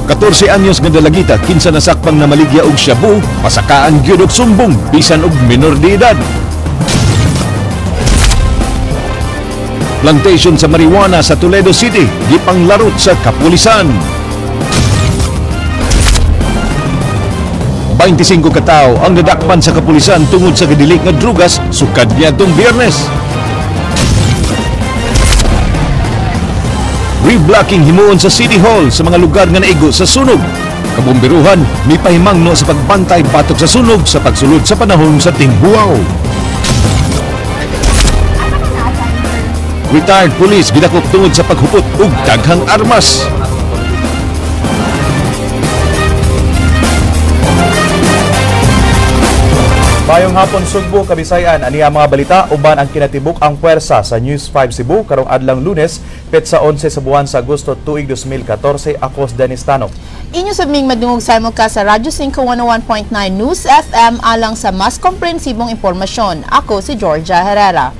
14 anyos nga dalagita kinsa nasakpang namaligya og shabu, pasakaan gyud og sumbong bisan og minor de edad. Plantation sa marijuana sa Toledo City gipanglarot sa kapulisan. 25 katawo ang nadakpan sa kapulisan tungod sa gadilik nga drugas sukad niadtong Biyernes. Reblocking himuon sa City Hall sa mga lugar nga naigo sa sunog. Kabomberuhan mipahimangno sa pagbantay batok sa sunog sa pagsulod sa panahon sa tinghuaw. Retired police gidakop tungod sa paghupot og daghang armas. Mayong hapon Sugbo, Kabisayan, ani ang mga balita uban ang kinatibuk ang puwersa sa News 5 Cebu karong adlang Lunes, petsa 11 sa buwan sa Agosto tuig 2014. Ako si Dennis Tano. Inyo sabing madungog simulcast sa Radyo 5 101.9 News FM alang sa mas komprehensibong impormasyon. Ako si Georgia Herrera.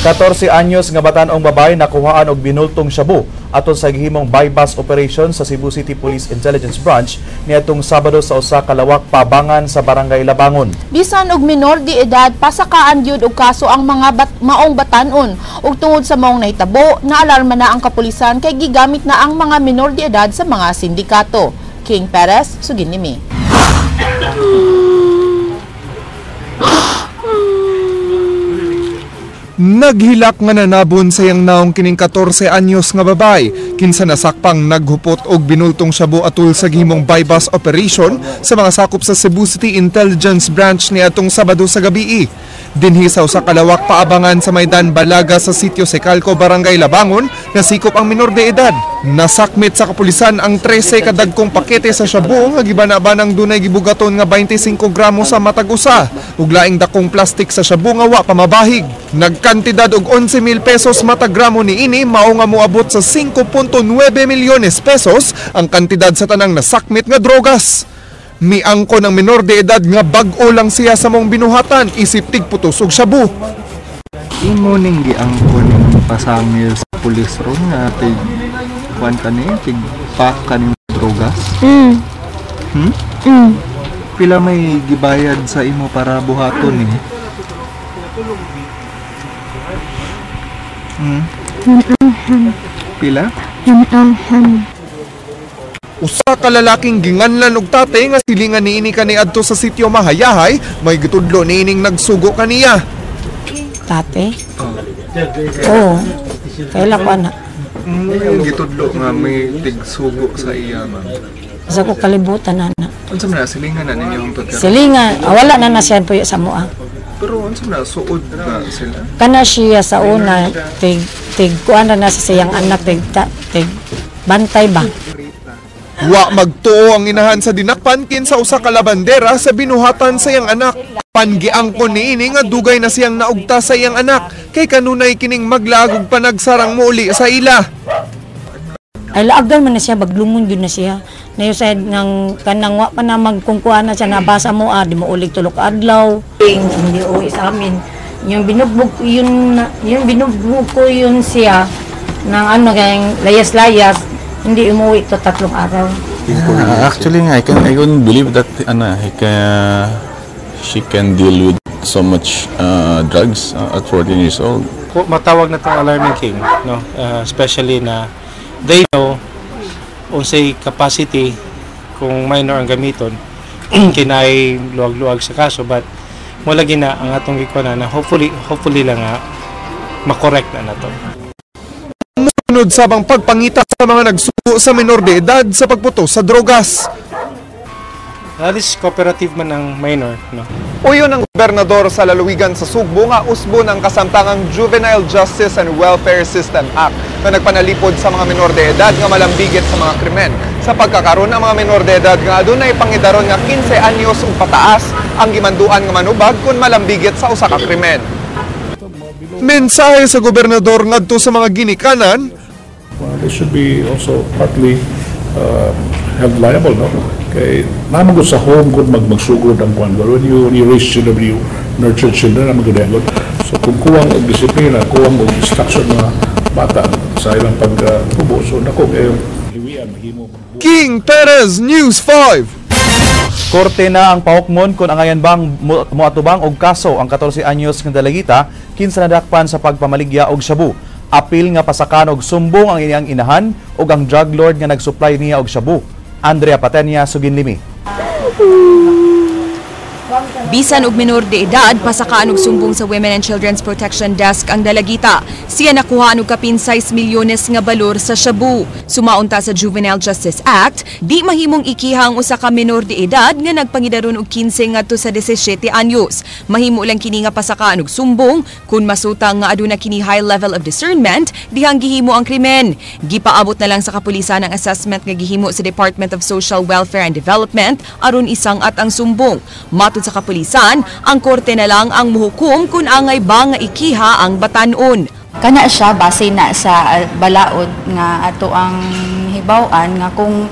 14 anyos nga batan-ong babae nakuhaan og binultong shabu aton sa gihimong bypass operation sa Cebu City Police Intelligence Branch niadtong Sabado sa usa ka lawak pabangan sa Barangay Labangon. Bisan og minor de edad, pasakaan gyud og kaso ang mga maong batan-on ug tungod sa maong nahitabo, naalarma na ang kapulisan kay gigamit na ang mga minor de edad sa mga sindikato. King Perez, sugin nimi. Naghilak nga nanabon sa iyang naong kining 14 anyos nga babay, kinsa nasakpang naghupot og binultong shabu atul sa gihimong bypass operation sa mga sakop sa Cebu City Intelligence Branch niadtong Sabado sa gabii. Dinhi sa usa ka lawak paabangan sa Maydan Balaga sa sitio Secalco, Barangay Labangon, nasikop ang minor de edad. Nasakmit sa kapulisan ang 13 kadagkong pakete sa shabu nga gibana-banang dunay gibugaton nga 25 gramo sa matag usa ug laing dakong plastik sa shabu nga wa pa mabahig. Nagkantidad og 11,000 pesos matag gramo niini, mao nga moabot sa 5.9 milyones pesos ang kantidad sa tanang nasakmit nga drogas. Miangko ng minor de edad nga bag-o lang siya sa mong binuhatan isip tigputos og shabu. Imo ning giangko ning pasangil sa pulis ron nga tig kuan kani tig pack kaning drogas. Pila may gibayad sa imo para buhaton ni? Pila? Usa ka lalaking ginganlan og tatay nga silingan niini kaniadto sa sitio Mahayahay, may gitudlo niining nagsugo kaniya. Tate? Oo. Kaila ko ana. Gitudlo nga may tigsugo sa iya, ma'am. Sa ko kalibutan ana. Unsa man na silingan na ninyo ang pagkaroon? Silingan, wala na na siya puyo sa mua. Pero unsa man na suod na sila? Kana siya sa una tig tig kuan na sa siyang anak tig tig bantay ba. Wa magtuo ang inahan sa dinakpan kinsa usa ka labandera sa binuhatan sa iyang anak. Pangiangkon niini nga dugay na siyang naugta sa iyang anak kay kanunay kining maglaag og panagsarang mouli sa ila. Ay laagan man na siya, baglungon gyud na siya. Nayo sad nang kanang wa pa na magkungkuan na siya nabasa mo di mo ulig tulok adlaw. Hindi uwi sa amin. Yung binugbog yun, yung binugbog ko yun siya ng ano kay layas-layas. Hindi umuwi to 3 araw. Actually, I couldn't believe that she can deal with so much drugs at 14 years old. Matawag na itong alarming, King, no? Especially na they know unsay capacity kung minor ang gamiton kinay luwag-luwag sa kaso, but wala gina ang atong gikuha na hopefully lang nga makorek na to. Sunod sabang pagpangita sa mga nagsugo sa minor de edad sa pagputo sa drogas. That is cooperative man ang minor, no? Uyon ang gobernador sa lalawigan sa Sugbo nga usbo ng kasamtangang Juvenile Justice and Welfare System Act na nagpanalipod sa mga minor de edad nga malambigit sa mga krimen. Sa pagkakaroon ng mga minor de edad nga adunay pangidaron nga 15 anyos ug pataas ang gimanduan nga manubag kung malambigit sa usa ka krimen. Mensahe sa gobernador ngadto sa mga ginikanan. They should be also partly held liable, no? Kay naa man gud sa home gud magsugod ang kwan. When you raise children, when you nurture children, naa man gud gud. So kung kuwang og disiplina, kuwang og instruction mga bata sa ilang pagtubo, so dako kayo hiwian mahimo. King Perez, News 5. Korte na ang pahukmon kung angayan bang moatubang og kaso ang 14 anyos nga dalagita kinsa nadakpan sa pagpamaligya og shabu. Apil nga pasakan og sumbong ang iyang inahan ug ang drug lord nga nagsupply niya og shabu. Andrea Patenia, suginlimi. Bisan og minor de edad, pasakaan og sumbong sa Women and Children's Protection Desk ang dalagita. Siya nakuha og kapin 6 milyones nga balor sa shabu. Sumaunta sa Juvenile Justice Act, di mahimong ikiha ang usa ka minor de edad nga nagpangidaron og 15 ngadto sa 17 anyos. Mahimo lang kini nga pasakaan og sumbong kung masutang nga aduna kini high level of discernment dihang gihimo ang krimen. Gipaabot na lang sa kapulisan ang assessment nga gihimo sa Department of Social Welfare and Development aron isang-at ang sumbong. Matud sa kapulisan, ang korte na lang ang muhukom kung angay ba nga ikiha ang batanon. Kana siya base na sa balaod nga ato ang hibaw-an nga kung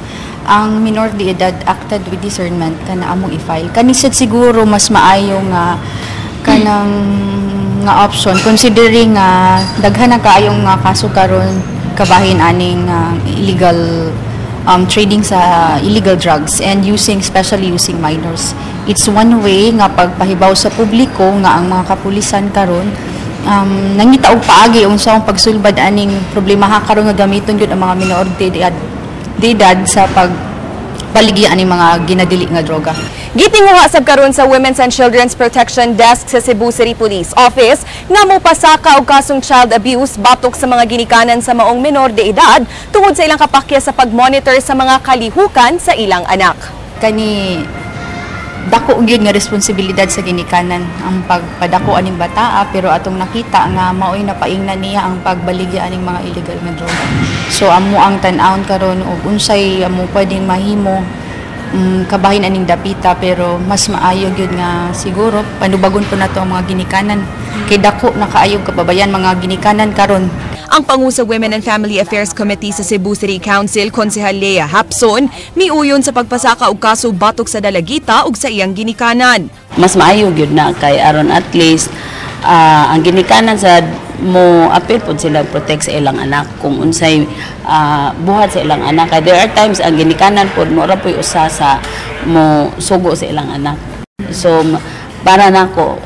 ang minor de edad acted with discernment, kana among i-file. Kani sad siguro mas maayo nga kanang nga option, considering nga daghan na kaayong nga kaso karon kabahin aning illegal trading sa illegal drugs and using, especially using minors. It's one way nga pagpahibaw sa publiko nga ang mga kapulisan karon nangita og paagi unsa ang pagsulbad aning problema ha karon nga gamiton gyud ang mga minor de edad sa pag baligya aning mga ginadili nga droga. Gitinguha sab karon sa Women's and Children's Protection Desk sa Cebu City Police Office nga mopasaka og kasong child abuse batok sa mga ginikanan sa maong menor de edad tungod sa ilang kapakya sa pag-monitor sa mga kalihukan sa ilang anak. Kani dako gyud nga responsibilidad sa ginikanan ang pagpadako aning bataa, pero atong nakita nga maoy napaingnan niya ang pagbaligya aning mga illegal nga droga. So amo ang tan-awon karon og unsay amo pwedeng mahimo kabahin aning dapita, pero mas maayo gyud nga siguro panubagon po nato ang mga ginikanan kay dako na kaayog kababayan mga ginikanan karon. Ang pangu sa Women and Family Affairs Committee sa Cebu City Council, Konsehal Lea Hapson, miuyon sa pagpasaka og kaso batok sa dalagita ug sa iyang ginikanan. Mas maayo gyud na kay aron at least ang ginikanan sa mo apil pod sila protect sa ilang anak kung unsay buhat sa ilang anak, kay there are times ang ginikanan pod mo ra po'y usa sa mo sugo sa ilang anak. So para nako,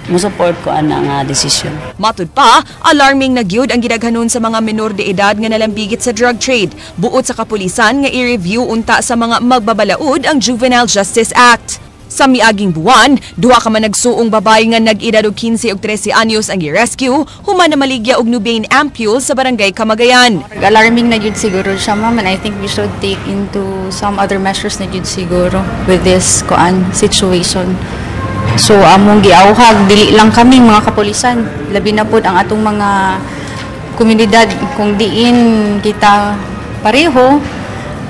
mo support ko ana nga desisyon. Matud pa, alarming na gyud ang gidaghanon sa mga menor de edad nga nalambigit sa drug trade. Buot sa kapulisan nga i-review unta sa mga magbabalaod ang Juvenile Justice Act. Sa miaging buwan, duha ka man nagsuong babae nga nag-edad og 15 ug 13 anyos ang gi-rescue human na maligya og Nubain ampule sa Barangay Kamagayan. Alarming na gyud siguro siya, ma'am, and I think we should take into some other measures na gyud siguro with this kuan situation. So among giawhag, dili lang kami mga kapulisan, labi na pod ang atong mga komunidad. Kung diin kita pareho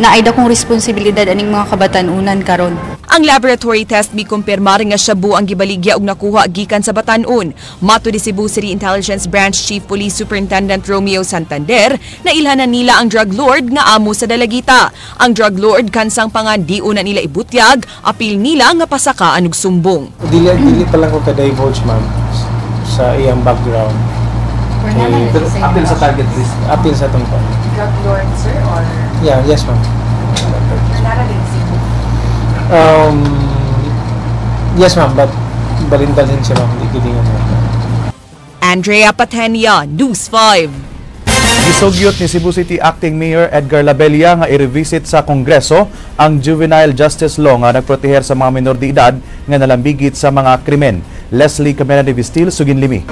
na ay dakong responsibilidad aning mga kabatanunan karon. Ang laboratory test mikumpirmar nga shabu ang gibaligya og nakuha gikan sa batan-on. Matud ni Cebu City Intelligence Branch Chief Police Superintendent Romeo Santander, nailhanan nila ang drug lord nga amo sa dalagita. Ang drug lord kansang pangandion na nila ibutyag, apil nila nga pasakaan og sumbong. Dili pa lang ko ka-divulge, ma'am, sa iyang background. Kay, Apil sa target list. Apil sa tungkol. Drug lord, sir, or Yeah, yes, ma'am. Nara din Cebu? Yes, ma'am, but balin-balhin siya, ma'am. Hindi gid nga. Andrea Patenia, News 5. Gisugyot ni Cebu City Acting Mayor Edgar Labella nga i-revisit sa Kongreso ang Juvenile Justice Law nga nagproteher sa mga minor de edad nga nalambigit sa mga krimen. Leslie Camena de Vistil, suginlimi.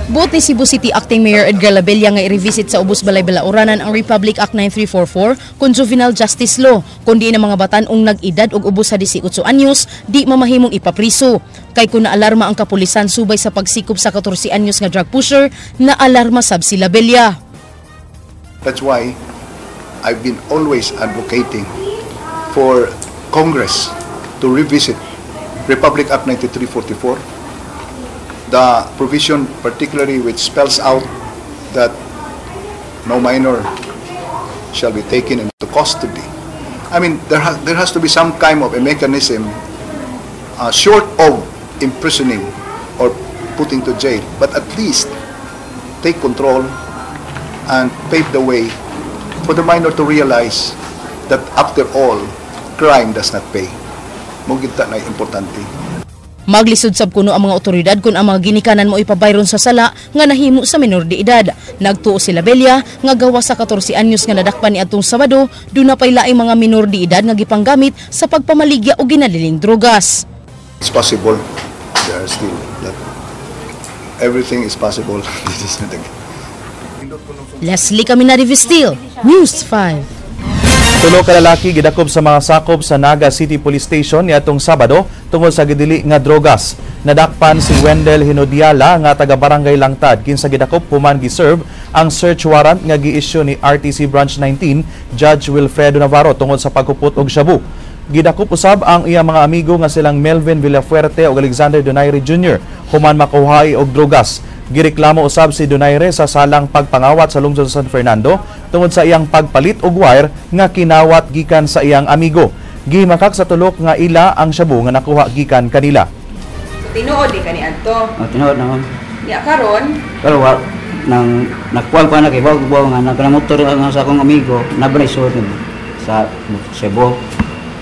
Buot ni Cebu City Acting Mayor Edgar Labella nga i-revisit sa ubos balay balauranan ang Republic Act 9344 kon Juvenile Justice Law kun di na mga batan-ong nag-edad og ubos sa 18 anyos di mamahimong ipapriso. Kay kung naalarma ang kapulisan subay sa pagsikop sa 14 anyos nga drug pusher, naalarma sab si Labella. That's why I've been always advocating for Congress to revisit Republic Act 9344, the provision particularly which spells out that no minor shall be taken into custody I mean, there has to be some kind of a mechanism short of imprisoning or putting to jail, but at least take control and pave the way for the minor to realize that after all, crime does not pay. Mao gyud na importante. Maglisod sab kuno ang mga otoridad kung ang mga ginikanan mo ipabayron sa sala nga nahimo sa menor de edad. Nagtuo si Labella nga gawa sa 14 anyos nga nadakpan ni atong Sabado, duna pay laing mga minor de edad nga gipanggamit sa pagpamaligya og ginaliling drogas. It's possible. There are still that everything is possible. This is not a Leslie Caminari Vestil, News 5. 3 ka lalaki gidakop sa mga sakop sa Naga City Police Station niadtong Sabado tungod sa gidili nga drogas. Nadakpan si Wendell Hinodiala nga taga Barangay Langtad, kinsa gidakop human giserve ang search warrant nga gi-issue ni RTC Branch 19 Judge Wilfredo Navarro tungod sa paghupot og shabu. Gidakop usab ang iyang mga amigo nga silang Melvin Villafuerte ug Alexander Donaire Jr. human makuhae og drogas. Gireklamo usab si Donaire sa salang pagpangawat sa lungsod sa San Fernando tungod sa iyang pagpalit og wire nga kinawat gikan sa iyang amigo. Gimakak sa tulok nga ila ang shabu nga nakuha gikan kanila. Tinuod di kani adto. Oh, tinuod na, ma'am. Ya karon, Pero wa nang nakuha pa na kay bawo bawo nga nagkamotor nga sa akong amigo na suod sa Cebu.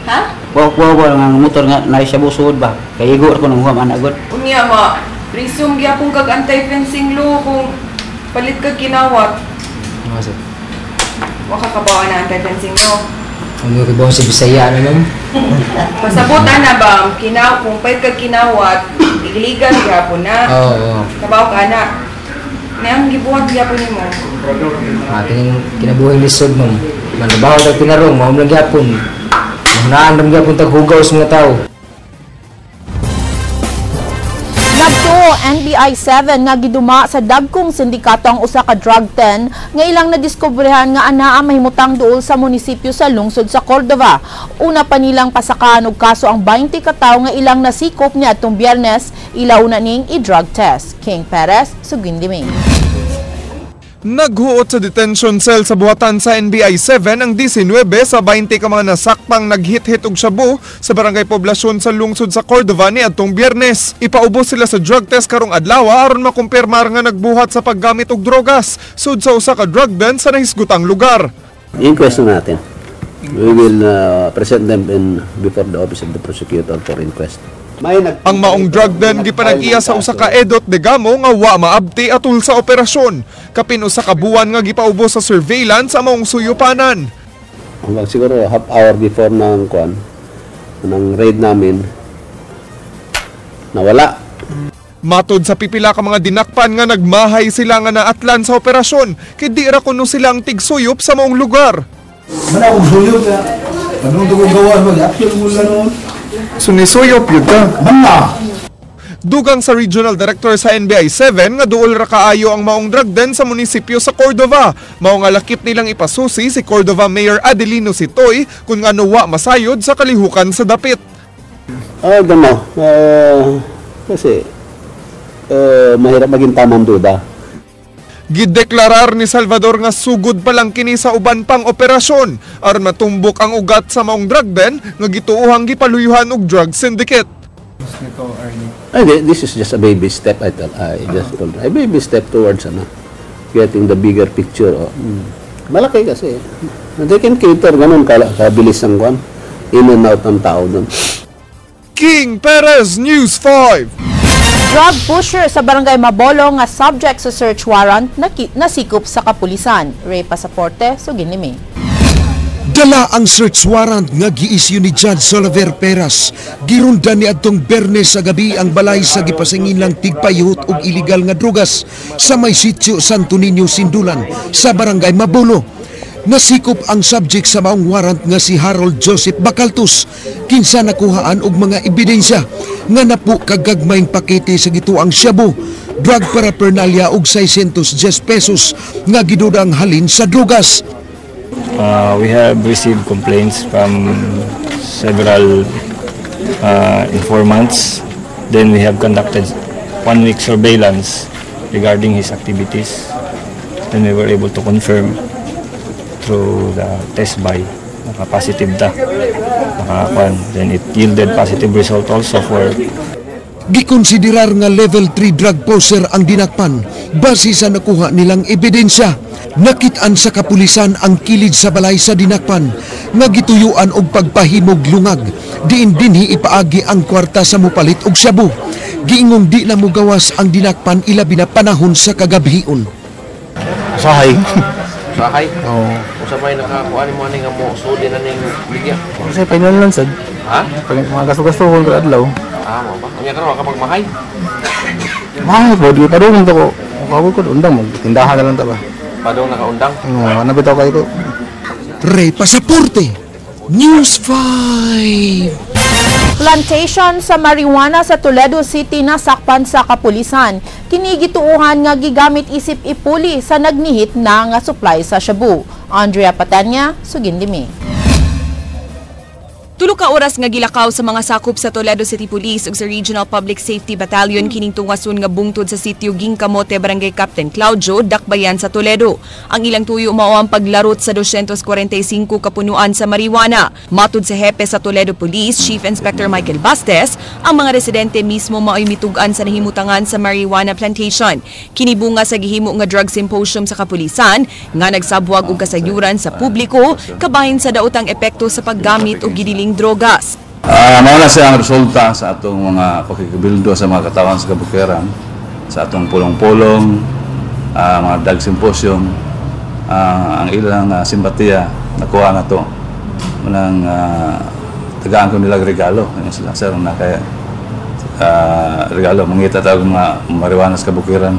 Ha? Bawo bawo nga motor nga na Cebu suod ba. Kay igo ko nang huwam ana gud. Unya ma resume gyapon kag anti-fencing law kung palit kag kinawat. Ano kasi? Wa ka kabaw na anti-fencing law. Ang mga kabaw sa Bisaya na, ma'am. Pasabot ana ba kinaw kung palit kag kinawat, iligan gyapon na. Oo. Kabaw ka na. Niyang gibuhat gyapon nimo. Ah, kining kinabuhing lisod, ma'am. Mantrabaho tag tinarong, mao lang gyapon. Mahunaan lang gyapon tag hugaw sa mga tao. Nagtuo NBI 7 nga giduma sa dagkong sindikato ang usa ka drug den nga ilang nadiskobrehan nga anaa mahimutang duol sa munisipyo sa lungsod sa Cordova. Una pa nilang pasakaan og kaso ang 20 ka tawo nga ilang nasikop niadtong Biyernes, ilauna ning i-drug test. King Perez, Sugindiming. Naghuot sa detention cell sa buhatan sa NBI 7 ang 19 sa 20 ka mga nasakpang naghit-hit og shabu sa barangay Poblasyon sa lungsod sa Cordova niadtong Biyernes. Ipaubos sila sa drug test karong adlaw aron makumpirmar nga nagbuhat sa paggamit og drogas sud sa usa ka drug den sa nahisgutang lugar. Inquest na natin. We will present them in before the office of the prosecutor for inquest. Ang maong drug den gipanag-iya sa usa ka Edot de Gamo nga wa maabti atul sa operasyon. Kapin usa ka buwan nga gipaubos sa surveillance ang maong suyupanan. Hanggang siguro half hour before ng kuan ng raid namin, nawala. Matod sa pipila ka mga dinakpan nga nagmahay sila nga naatlan sa operasyon kay di ra kuno sila ang tigsuyop sa maong lugar. Mana akong suyop na. Anong dugo gawa mag-action mo lang noon. Sunisuyop yun ka. Mana! Dugang sa Regional Director sa NBI 7 nga duol ra kaayo ang maong drug den sa munisipyo sa Cordova. Mao nga lakip nilang ipasusi si Cordova Mayor Adelino Sitoy kung ngano wa masayod sa kalihukan sa dapit. I don't know. Kasi mahirap maging tamang duda. Gideklarar ni Salvador nga sugod pa lang kini sa uban pang operasyon aron matumbok ang ugat sa maong drug den nga gituohang gipaluyuhan og drug syndicate. Ay, this is just a baby step. I just told a baby step towards ano, getting the bigger picture. Oh. Malaki kasi. They can cater ganun kabilis ang kwan. In and out ng tao doon. King Perez, News 5. Drug pusher sa Barangay Mabolo nga subject sa search warrant nasikop sa kapulisan. Ray Pasaporte, Suginlimi. Dala ang search warrant nga gi-issue ni Judge Oliver Peras. Girunda ni adtong Bernes sa gabi ang balay sa gipasingilang tigpayhot og iligal nga drugas sa may sitio Santo Niño Sindulan sa Barangay Mabolo. Nasikop ang subject sa maong warrant nga si Harold Joseph Bacaltos, kinsa nakuhaan og mga ebidensya nga napu kagagmayng pakete sa gituang shabu, drug paraphernalia og 610 pesos nga gidudang halin sa drugas. We have received complaints from several informants. Then we have conducted 1 week surveillance regarding his activities. Then we were able to confirm through the test buy. Naka-positive ta. Nakakuan. Then it yielded positive result also for Gikonsiderar nga level 3 drug poser ang dinakpan base sa nakuha nilang ebidensya. Nakitaan sa kapulisan ang kilid sa balay sa dinakpan nga gituyuan og pagpahimog lungag. Diin dinhi ipaagi ang kwarta sa mupalit og shabu. Giingong di na mugawas ang dinakpan ilabi na panahon sa kagabhion. Usahay. Usahay? Oo. Usa may nakakuha ni mo ani nga mo sudi na ning bigya. Kasi final lang sad. Ha? Pag mga gasto-gasto ko adlaw. Ah, mo ba? Unya karon ka magmahay. Mahay po, di pa doon to ko. Kawag ko undang mo, tindahan na lang ta ba. Padong nakaundang. Oo, ano bitaw kayo ko. Ray Pasaporte, News 5. Plantation sa marijuana sa Toledo City nasakpan sa kapulisan. Kini gituohan nga gigamit isip ipuli sa nagnihit na nga supply sa shabu. Andrea Patanya, Sugindimi. Tulo ka oras nga gilakaw sa mga sakop sa Toledo City Police ug sa Regional Public Safety Battalion kining tungason nga bungtod sa sitio Gingkamote, Barangay Captain Claudio, Dakbayan sa Toledo. Ang ilang tuyo mao ang paglarot sa 245 kapunuan sa marijuana. Matud sa hepe sa Toledo Police, Chief Inspector Michael Bastes, ang mga residente mismo mao'y mitug-an sa nahimutangan sa marijuana plantation. Kinibunga sa gihimo nga drug symposium sa kapulisan nga nagsabwag og kasayuran sa publiko kabahin sa daotang epekto sa paggamit og gidiling drogas. Mao na siya ang resulta sa atong mga pakikabildo sa mga katawan sa kabukiran, sa atong pulong-pulong, mga drug symposium, ang ilang simpatiya nakuha na to. Manang tagaan ko nila regalo, yung sila sir na kaya regalo mangita tawag mga marijuana sa kabukiran.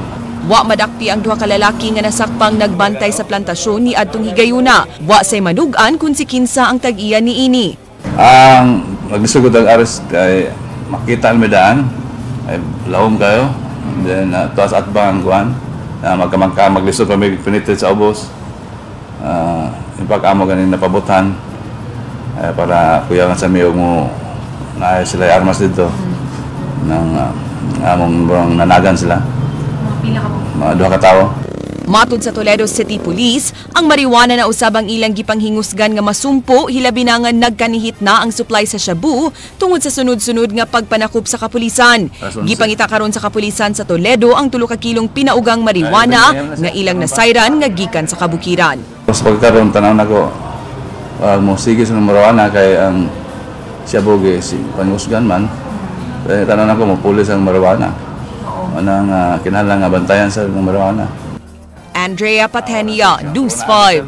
Wa madakpi ang duha ka lalaki nga nasakpang nagbantay sa plantasyon ni adtong higayuna. Wa say manug-an kun si kinsa ang tag-iya niini. Ang maglisod ang arrest kay makita ang medaan ay lahom kayo, and then tuas at bang kuan magkamangka maglisod pa may penetrate sa ubos. In fact amo ganin napabutan para kuyangan sa miyo mo na sila armas dito nang among nanagan sila. Mga duha ka tawo. Matud sa Toledo City Police, ang marijuana na usab ang ilang gipanghingusgan nga masumpo, hilabi na nga nagkanihit na ang supply sa shabu tungod sa sunod-sunod nga pagpanakop sa kapulisan. Gipangita karon sa kapulisan sa Toledo ang 3 ka kilong pinaugang marijuana nga ilang nasayran nga gikan sa kabukiran. Sa pagkaroon tanaw nako mo sige sa marijuana kay ang shabu gi si pangusgan man. Tanaw nako mo pulis ang marijuana. Anang kinahanglan nga bantayan sa marijuana. Andrea Patenia, News 5.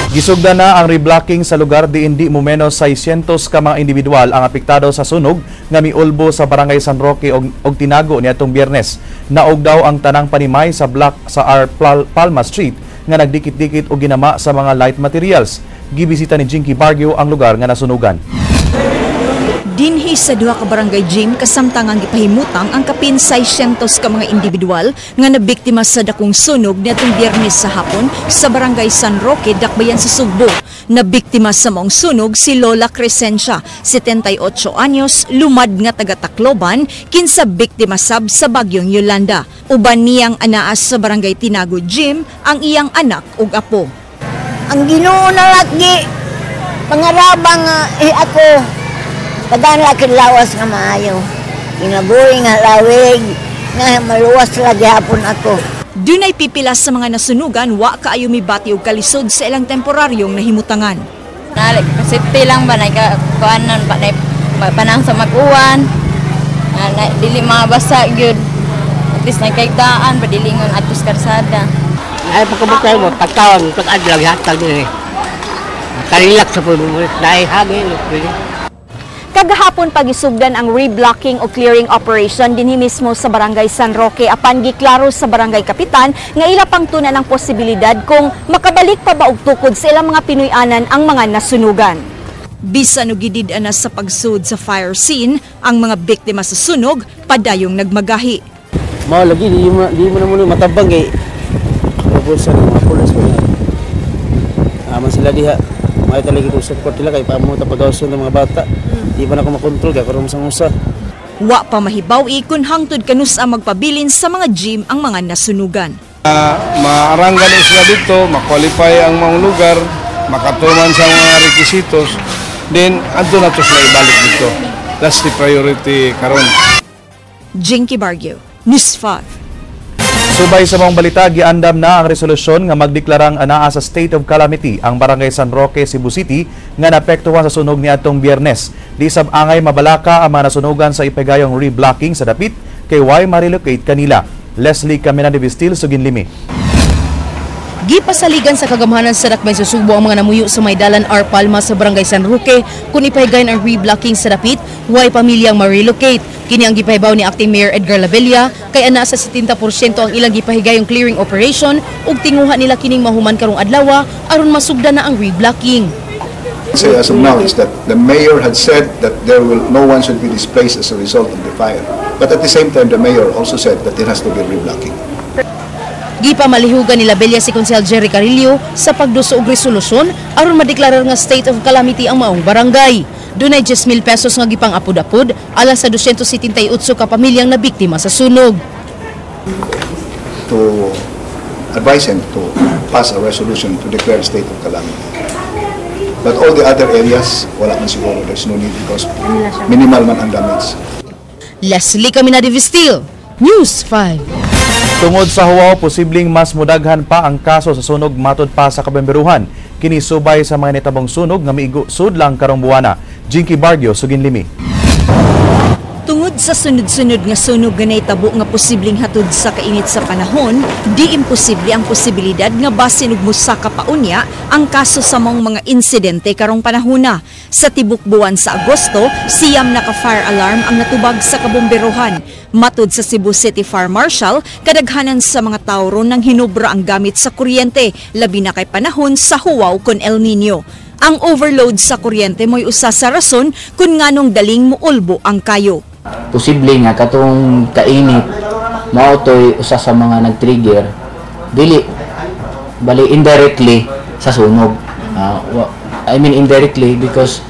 Gisugda na ang reblocking sa lugar diin di mo menos 600 ka mga individual ang apektado sa sunog nga miulbo sa Barangay San Roque og Tinago niadtong Biyernes. Naog daw ang tanang panimay sa block sa R. Palma Street nga nagdikit-dikit og ginama sa mga light materials. Gibisita ni Jinky Barrio ang lugar nga nasunugan. Dinhi sa duha ka barangay gym kasamtang ang gipahimutang ang kapin 600 ka mga individual nga nabiktima sa dakong sunog niadtong Biyernes sa hapon sa Barangay San Roque, Dakbayan sa Sugbo. Nabiktima sa maong sunog si Lola Crescencia, 78 anyos, lumad nga taga Tacloban, kinsa biktima sab sa bagyong Yolanda. Uban niyang anaas sa Barangay Tinago Gym ang iyang anak ug apo. Ang Ginoo na lagi pangarabang ako padaan laki lawas nga maayo. Kinabuhi nga lawig, nga maluwas lagi hapon ako. Dunay pipila sa mga nasunugan, wa kaayo mibati og kalisod sa ilang temporaryong nahimutangan. Nalik, safety lang ba, nagkuanan ba, panang sa mag-uwan, dili mga basa, gyud. At least nagkaigdaan, padilingon atos karsada. Ay, pagkabukay mo, pagtawan, pag-adlaw, hatag din eh. Karilak sa pulmo, naihagin. Kagahapon pagisugdan ang reblocking o clearing operation dinhi mismo sa Barangay San Roque apan giklaro sa Barangay Kapitan nga ila pang tunan ang posibilidad kung makabalik pa ba og tukod sa ilang mga Pinoy-anan ang mga nasunugan. Bisan og gidid-an na sa pagsud sa fire scene, ang mga biktima sa sunog padayong nagmagahi. Mao lagi di mo na muna matabang kay proposal ng mga pulis ko. Aman sila diha. May talaga kong support nila kay paamo ta pagawson ng mga bata. Di pa na ako makontrol kay karon sa usa. Wa pa mahibaw-i kun hangtod kanus ang magpabilin sa mga gym ang mga nasunugan. Maaranggan sila dito, ma-qualify ang mga lugar, makatuman sa mga requisitos, then adto na to sila ibalik dito. That's the priority karon. Jinky Barrio, News 5. Subay sa mga balita, giandam na ang resolusyon nga magdeklarang anaa sa state of calamity ang Barangay San Roque, Cebu City nga naapektuhan sa sunog niadtong Biyernes. Di sab angay mabalaka ang mga nasunugan sa ipagayong reblocking sa dapit kay way ma-relocate kanila. Leslie Camina de Vistil, Suginlimi. Gipasaligan sa kagamhanan sa Dakbayan sa Sugbo ang mga namuyo sa Maydalan R. Palma sa Barangay San Roque kung ipahigayon ang reblocking sa dapit, way pamilyang ma-relocate. Kini ang gipahibaw ni Acting Mayor Edgar Labella kay ana sa 70% ang ilang gipahigayong clearing operation ug tinguha nila kining mahuman karong adlaw aron masugda na ang reblocking. Say as of now is that the mayor had said that there will no one should be displaced as a result of the fire. But at the same time, the mayor also said that there has to be reblocking. Gipamalihugan ni Labella si Konsehal Jerry Carillo sa pagduso og resolusyon aron madeklarar nga state of calamity ang maong barangay. Dunay 10,000 pesos nga gipang-apod-apod alang sa 278 ka pamilyang nabiktima sa sunog. To advise him to pass a resolution to declare state of calamity. But all the other areas, wala man siguro. There's no need because minimal man ang damage. Leslie Caminade Vistil, News 5. Tungod sa huwaw, posibleng mas mudaghan pa ang kaso sa sunog matod pa sa kabemberuhan. Kini subay sa mga nitabong sunog nga miigo sudlang karong buwana. Jinky Barrio, Suginlimi. Tungod sa sunod-sunod nga sunog nga nahitabo nga posibleng hatod sa kainit sa panahon, di imposible ang posibilidad nga basin og musaka pa unya ang kaso sa maong mga insidente karong panahona. Sa tibok buwan sa Agosto, 9 na ka fire alarm ang natubag sa kabomberohan. Matud sa Cebu City Fire Marshal, kadaghanan sa mga tao ron nang hinubra ang gamit sa kuryente, labi na kay panahon sa huwaw kon El Nino. Ang overload sa kuryente mo'y usa sa rason kung nganong daling muulbo ang kayo. Posible nga katong kainit mao to'y usa sa mga nag-trigger dili bali indirectly sa sunog. I mean indirectly because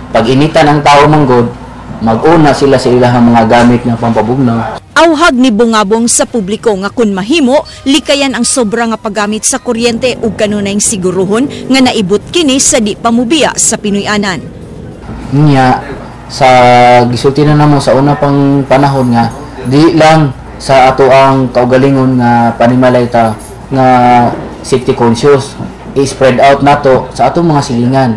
pag initan ang tao manggod, mag-una sila sa ilahang mga gamit nga pampabugnaw. Awhag ni Bungabong sa publiko nga kun mahimo, likayan ang sobra nga paggamit sa kuryente ug kanunayng siguruhon nga naibot kini sa di pamubiya sa Pinoy-anan. Nya sa gisulti na namo sa una pang panahon nga di lang sa ato ang kaugalingon nga panimalay ta nga safety conscious, i-spread out nato sa atong mga silingan.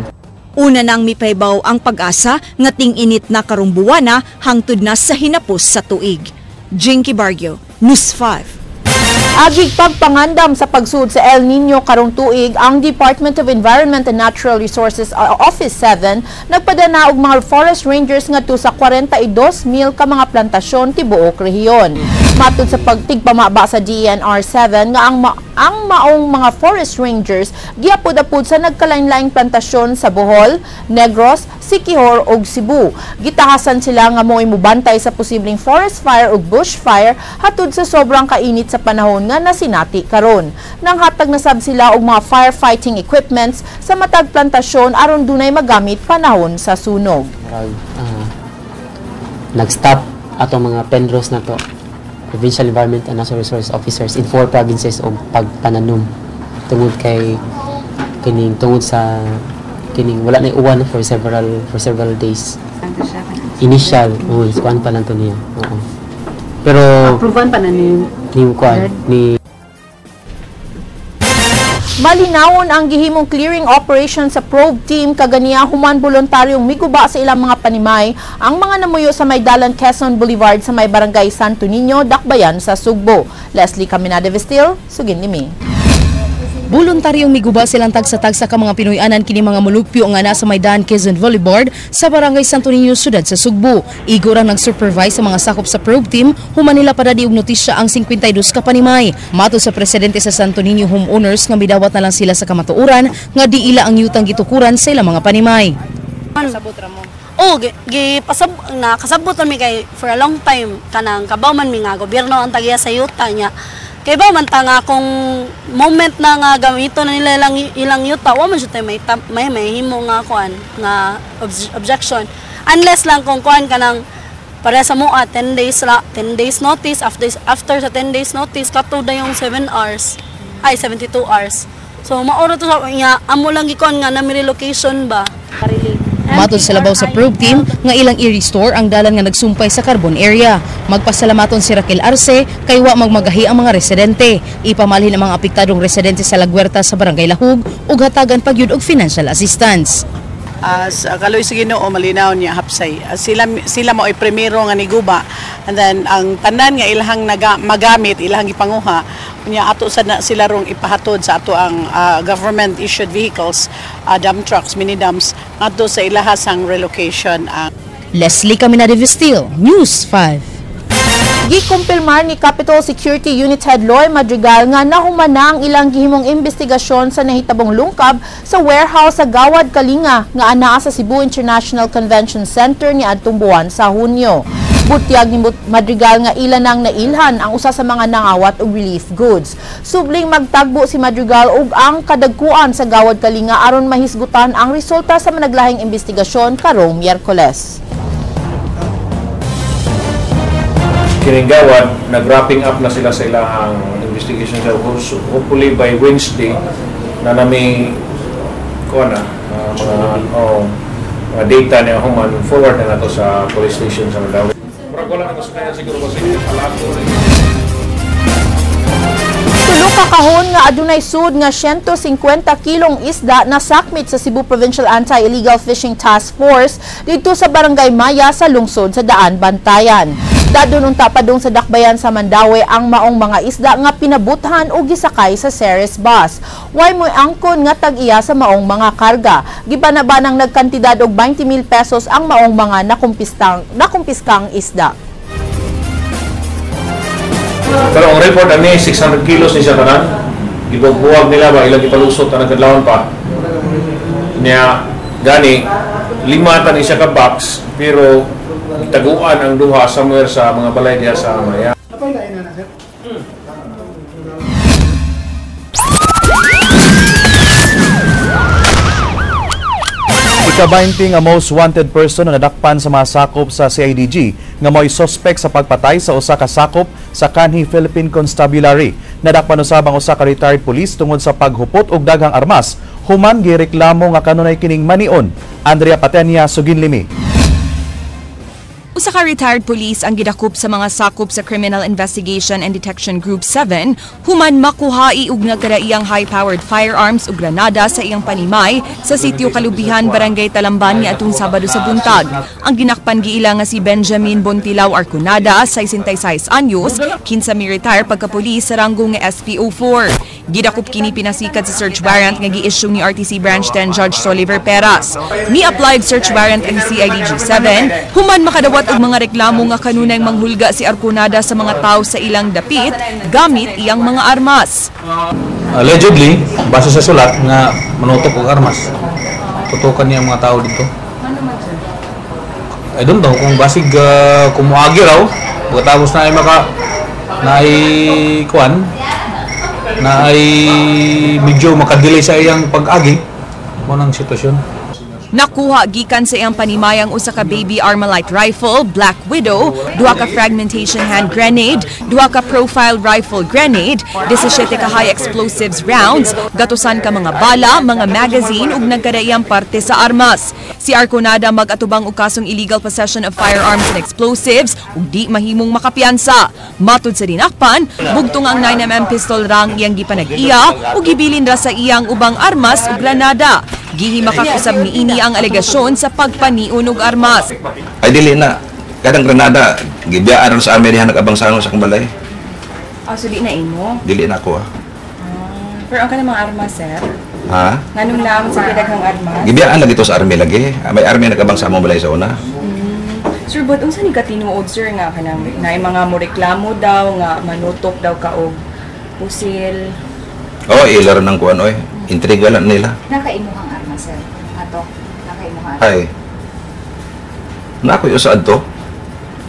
Una nang mipahibaw ang Pag-asa nga ting-init na karong buwana hangtod na sa hinapos sa tuig. Jinky Barrio, News 5. Agig pagpangandam sa pagsud sa El Nino karong tuig, ang Department of Environment and Natural Resources Office 7 nagpadana og mga forest rangers ngadto sa 42,000 ka mga plantasyon tibuok rehiyon. Matud sa pagtigpamaba sa DENR 7 nga ang maong mga forest rangers giapod-apod sa nagkalain-laing plantasyon sa Bohol, Negros, Siquijor ug Cebu. Gitahasan sila nga mo'y mubantay sa posibleng forest fire ug bush fire hatud sa sobrang kainit sa panahon nga nasinati karon. Nanghatag na sab sila og mga firefighting equipments sa matag plantasyon aron dunay magamit panahon sa sunog. Nag-stop atong mga pendros na to, Provincial Environment and Natural Resource Officers in 4 provinces og pagpananom tungod kay kining tungod sa kining wala na uwan for several days. Initial, oh, kuan pa lang to niya. Oo. Pero approval pa na ni ni kuan ni. Malinawon ang gihimong clearing operation sa probe team kaganiya human voluntaryong miguba sa ilang mga panimay ang mga namuyo sa Maydalan, Quezon Boulevard sa may Barangay Santo Niño, Dakbayan sa Sugbo. Leslie Caminade Vestil, Suginlimi. Voluntaryong miguba silang tagsa-tagsa ka mga Pinoy-anan kini mga mulupyo nga nasa Maydan Quezon Boulevard sa Barangay Santo Niño, Siyudad sa Sugbo. Igo rang nag-supervise sa mga sakop sa probe team, human nila padadi og notisya ang 52 ka panimay. Matod sa presidente sa Santo Niño Homeowners nga midawat na lang sila sa kamatuoran nga di ila ang yutang gitukuran sa ilang mga panimay. Oh, gi, gi pasab na kasabot mi kay for a long time kanang kabaw man mi nga gobyerno ang tagiya sa yuta niya. Kay ba man ta nga kung moment na nga gamito na nila ilang yuta, wa man jud tay may may himo nga kuan nga objection. Unless lang kung kuan kanang Para sa mua 10 days ra, 10 days notice, after sa 10 days notice kato na yung 7 hours. Ay 72 hours. So maoro to sa nga amo lang gikon nga na relocation ba. Matod sa labaw sa probe team nga ilang i-restore ang dalan nga nagsumpay sa Carbon area. Magpasalamaton si Raquel Arce kay wa magmagahi ang mga residente. Ipamalhin ang mga apektadong residente sa Lagwerta sa Barangay Lahug ug hatagan pagyud og financial assistance. As kaloy sa Ginoo malinaw niya hapsay. Sila mo ay primero nga niguba, and then ang tanan nga ilahang magamit ilahang gipanguha unya ato sa na sila rong ipahatod sa ato ang government issued vehicles, dump trucks, mini dumps ngadto sa ilaha sang relocation. Leslie Caminade Vestil, News 5. Gikumpirmar ni Capitol Security Unit Head Loy Madrigal nga nahuman na ang ilang gihimong investigasyon sa nahitabong lungkab sa warehouse sa Gawad Kalinga nga anaa sa Cebu International Convention Center niadtong buwan sa Hunyo. Butyag ni Madrigal nga ila nang nailhan ang usa sa mga nangawat og relief goods. Subling magtagbo si Madrigal ug ang kadagkuan sa Gawad Kalinga aron mahisgutan ang resulta sa managlahing investigasyon karong Miyerkules. Kining Gawad, nag-wrapping up na sila sa ilang investigation. So hopefully by Wednesday na nami kuha na mga data niya human forward na nato sa police station sa Mandaue. Murag wala na masakayan siguro kasi palako. Tulo ka kahon nga adunay sud nga 150 kilong isda na sakmit sa Cebu Provincial Anti-Illegal Fishing Task Force didto sa Barangay Maya sa lungsod sa Daan Bantayan. Dadon unta padung sa dakbayan sa Mandaue ang maong mga isda nga pinabuthan o gisakay sa Ceres bus. Way mo'y angkon nga tag-iya sa maong mga karga. Gibanabanang nagkantidad og 20,000 pesos ang maong mga nakumpiskang isda. Pero ang report ani 600 kilos ni siya tanan. Gibuwag nila ba ilang gipalusot tanang kadlawon pa. Niya gani 5 tan siya ka box pero taguan ang duha somewhere sa mga balay diha sa Maya. Ika-20 nga most wanted person na nadakpan sa mga sakop sa CIDG nga mo'y suspect sa pagpatay sa usa ka sakop sa Kanhi Philippine Constabulary. Nadakpan usab ang usa ka retired police tungod sa paghupot og daghang armas human gireklamo nga kanunay kining manion. Andrea Patenia, Suginlimi. Usa ka retired police ang gidakop sa mga sakop sa Criminal Investigation and Detection Group 7 human makuhai og nagkadaiyang high-powered firearms ug granada sa iyang panimay sa sitio Kalubihan, Barangay Talamban niadtong Sabado sa buntag. Ang ginakpan giila nga si Benjamin Bontilao Arconada, 66 anyos, kinsa mi-retire pagka-pulis sa ranggo nga SPO4. Gidakop kini pinasikat sa search warrant nga gi-issue ni RTC Branch 10 Judge Soliver Peras. Mi-applied search warrant ang CIDG 7 human makadawat og mga reklamo nga kanunay manghulga si Arconada sa mga tao sa ilang dapit gamit iyang mga armas. Allegedly, base sa sulat nga manutok og armas. Tutukan niya ang mga tao dito. I don't know kung basig kumuagi raw pagkatapos na ay maka na ay kuan na ay medyo makadilay sa iyang pag-agi mo nang sitwasyon. Nakuha gikan sa iyang panimayang usa ka baby Armalite rifle, Black Widow, duha ka fragmentation hand grenade, duha ka profile rifle grenade, 17 ka high explosives rounds, gatusan ka mga bala, mga magazine ug nagkadaiyang parte sa armas. Si Arconada mag-atubang og kasong illegal possession of firearms and explosives ug di mahimong makapiyansa. Matud sa dinakpan, bugtong ang 9mm pistol rang iyang gipanag-iya ug gibilin ra sa iyang ubang armas ug granada. Gihimakak usab niini ang alegasyon sa pagpaniun og armas. Ay dili na kadang granada gibiyaan ron sa Amerika nag-abang sa akong balay. Ah, so di na imo? Dili na ako ah. Pero ang kanang mga armas, sir? Ha? Nganong naam sa daghang armas? Gibiyaan lagi to sa army lagi. May army nag-abang sa among balay sa una. Sir, but unsa ni katinuod sir nga kanang naay mga moreklamo daw nga manutok daw ka og pusil? Oh, ila ron ang kuan oy. Intriga lang nila. Nakaimuhang armas, sir. Ato, nakaimuhang. Ay. Nakoy usa adto.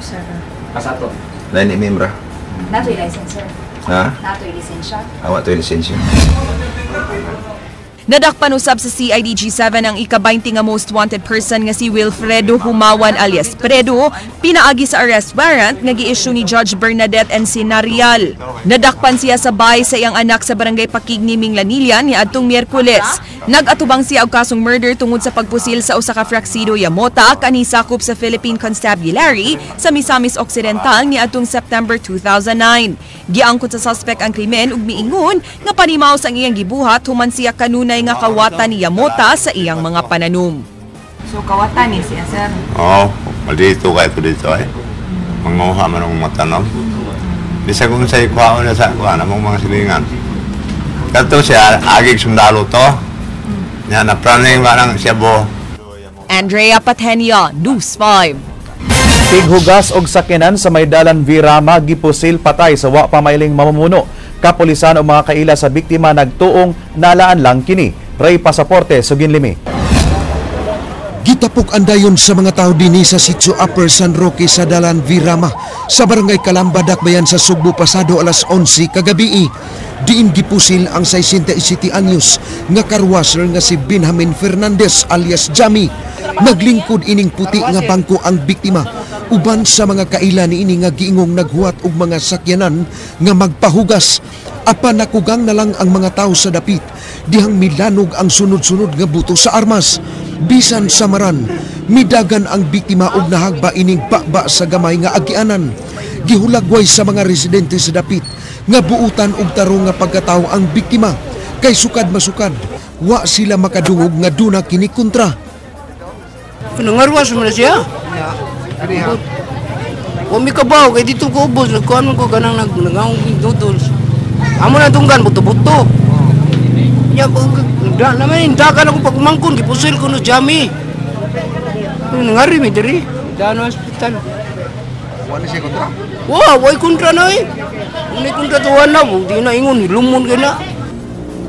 Sir. Asa to? Lain ni Mimra. Natoy license, sir. Ha? Natoy lisensya. Awa to'y lisensya. Nadakpan usab sa CIDG 7 ang ika-20 nga most wanted person nga si Wilfredo Humawan alias Predo, pinaagi sa arrest warrant nga gi-issue ni Judge Bernadette Encinarial. Nadakpan siya sa bahay sa iyang anak sa Barangay Pakigni, Minglanilla niadtong Miyerkules. Nag-atubang siya og kasong murder tungod sa pagpusil sa usa ka Fraxido Yamota kani sakop sa Philippine Constabulary sa Misamis Occidental niadtong September 2009. Giangkot sa suspect ang krimen ug miingon nga panimaos ang iyang gibuhat human siya kanunay nga kawatan ni Yamota sa iyang mga pananom. So kawatan ni siya, sir? Oo, maldito kayo ko dito eh. Manguha man ang matanom. Di sa kung sa'yo kuha na sa kuha namang mga silingan. Kato siya, agig sundalo to. Yan, napraning parang siya bo. Andrea Patenia, News 5. Tighugas og sakyanan sa may dalan Virama gipusil patay sa wa pa mailing mamumuno. Kapulisan o mga kaila sa biktima nagtuong nalaan lang kini. Ray Pasaporte, Suginlimi. Gitapok andayon sa mga tao dinhi sa Sitio Upper San Roque sa Dalan Virama sa Barangay Calamba, Dakbayan sa Sugbo pasado alas 11 kagabi. Diin gipusil ang 67 anyos nga carwasher nga si Benjamin Fernandez alias Jami. Naglingkod ining puti nga bangko ang biktima uban sa mga kaila niini nga giingong naghuwat og mga sakyanan nga magpahugas. Apan nakugang na lang ang mga tao sa dapit dihang milanog ang sunod-sunod nga buto sa armas. Bisan sa maran, midagan ang biktima og nahagba ining baba sa gamay nga agianan. Gihulagway sa mga residente sa dapit nga buutan og tarong nga pagkatao ang biktima kay sukad masukad wa sila makadungog nga duna kini kontra. Nangarwas man siya. Wa mi kabaw kay dito ko ubos, nagkuan man ko kanang nagnangong noodles. Amo na tunggan buto-buto. Ya da naman dagan ako pagmangkon gipusil ko no jami. Nangari mi diri, dano hospital. Wa ni siya kontra. Wa, way kontra na eh. May kontra tuwan na, di na ingon, hilumon kay na.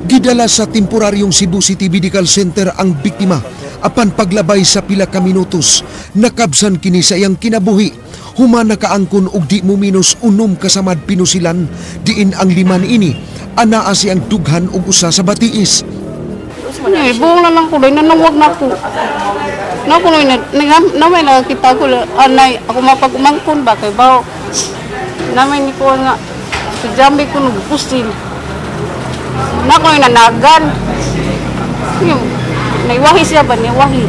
Gidala sa temporaryong Cebu City Medical Center ang biktima. Apan paglabay sa pila ka minutos, nakabsan kini sa iyang kinabuhi. Human nakaangkon og di mo minus 6 kasamad pinusilan, diin ang 5 niini. Anaa siyang dughan og usa sa batiis. Ay, buong na lang ko, dahil nanawag na ako. Naku, namay nakakita ko, anay, ako mapag-umangkon ba, kay bao, namay ni ko nga, si Jambi ko nagpusil. Naku, nanagan. Naiwahi siya ba, naiwahi.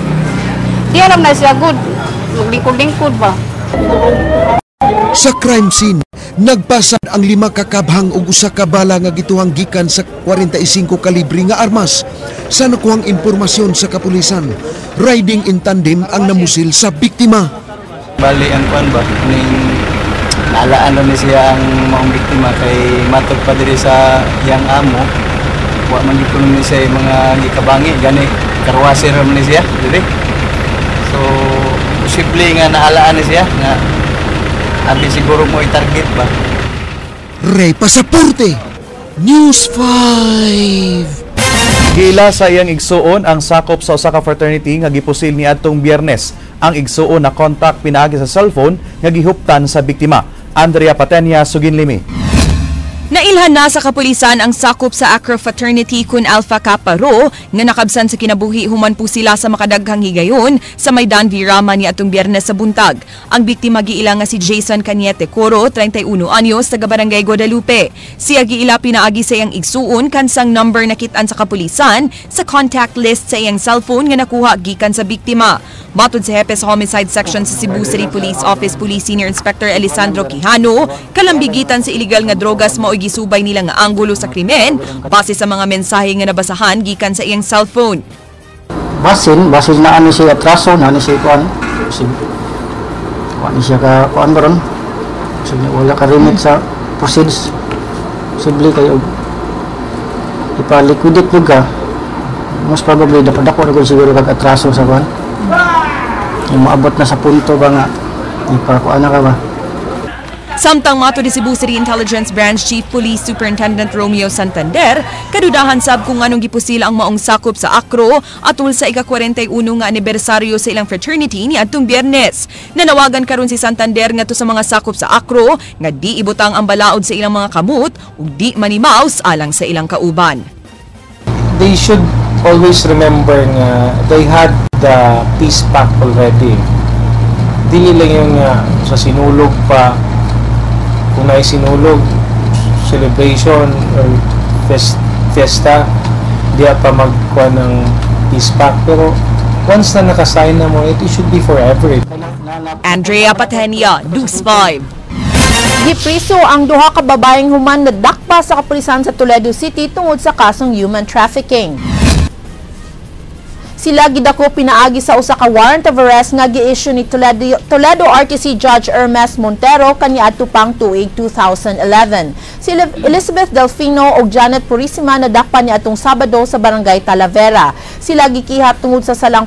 Di alam na siya, good. Maglingkod-lingkod ba. Sa crime scene, nagpasad ang 5 kakabhang og usa ka bala nga gituhang gikan sa 45 kalibre nga armas. Sa nakuhang impormasyon sa kapulisan, riding in tandem ang namusil sa biktima. Bali ang kuan ba ning naalaan ni siya ang maong biktima kay matod pa diri sa iyang amo. Wa man gyud kuno ni siya mga gikabangi gani karwasir man ni siya diri. So posible nga naalaan ni siya nga abi siguro mo i-target ba. Ray Pasaporte, News 5. Giila sa iyang igsuon ang sakop sa usa ka fraternity nga gipusil niadtong Biyernes. Ang igsuon na kontak pinaagi sa cellphone nga gihuptan sa biktima. Andrea Patenia, Suginlimi. Nailhan na sa kapulisan ang sakop sa Acro Fraternity kun Alpha Kappa Rho nga nakabsan sa kinabuhi human po sila sa makadaghang higayon sa Maidan Virama ni atong Biyernes sa buntag. Ang biktima giila nga si Jason Cañete Coro, 31 anyos, taga Barangay Guadalupe. Siya giila pinaagi sa iyang igsuon kansang number nakit-an sa kapulisan sa contact list sa iyang cellphone nga nakuha gikan sa biktima. Matod sa hepe sa Homicide Section sa Cebu City Police Office, Police Senior Inspector Elisandro Quijano, kalambigitan sa iligal nga drogas mao gisubay nila nga anggulo sa krimen base sa mga mensahe nga nabasahan gikan sa iyang cellphone. Basin na ano siya atraso, na ano siya kuan. Kuan siya ka kuan baron. Wala ka remit sa proceeds. Posible kayo ipa-liquidate mo ka. Most probably dapat dako na siguro kag atraso sa kuan. Yung maabot na sa punto ba nga ipa-kuan na ka ba? Samtang mato ni Cebu City Intelligence Branch Chief Police Superintendent Romeo Santander, kadudahan sab kung anong gipusil ang maong sakop sa Acro atul sa ika-41 nga anibersaryo sa ilang fraternity ni adtong Biyernes. Nanawagan karon si Santander ngadto sa mga sakop sa Acro nga di ibutang ang balaod sa ilang mga kamot ug di manimaus alang sa ilang kauban. They should Always remember nga they had the peace pact already. Dili lang yung nga sa Sinulog pa, kung naay Sinulog celebration or fiesta, diya pa magkuha ng peace pact. Pero once na nakasign na mo, it should be forever. Andrea Patenia, News 5. Gipriso ang duha ka babaeng human nadakpa sa kapulisan sa Toledo City tungod sa kasong human trafficking. Sila gidako pinaagi sa usa ka warrant of arrest nga gi-issue ni Toledo RTC Judge Hermes Montero kaniadto pang tuig 2011. Si Elizabeth Delfino ug Janet Purisima nadakpa niadtong Sabado sa Barangay Talavera. Sila gikihat tungod sa salang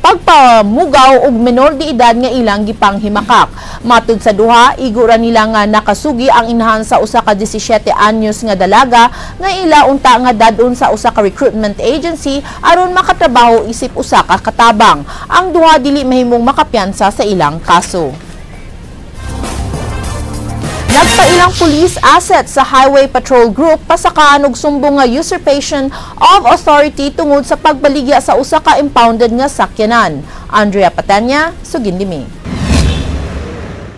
pagpamugaw og menor de edad nga ilang gipanghimakak. Matud sa duha, igo ra nila nga nakasugi ang inahan sa usa ka 17 anyos nga dalaga nga ila unta nga dad-on sa usa ka recruitment agency aron makatrabaho isip usa ka katabang. Ang duha dili mahimong makapiyansa sa ilang kaso. Nagpailang police assets sa Highway Patrol Group pasakaan og sumbong nga usurpation of authority tungod sa pagbaligya sa usa ka impounded nga sakyanan. Andrea Patanya, sugindi mi.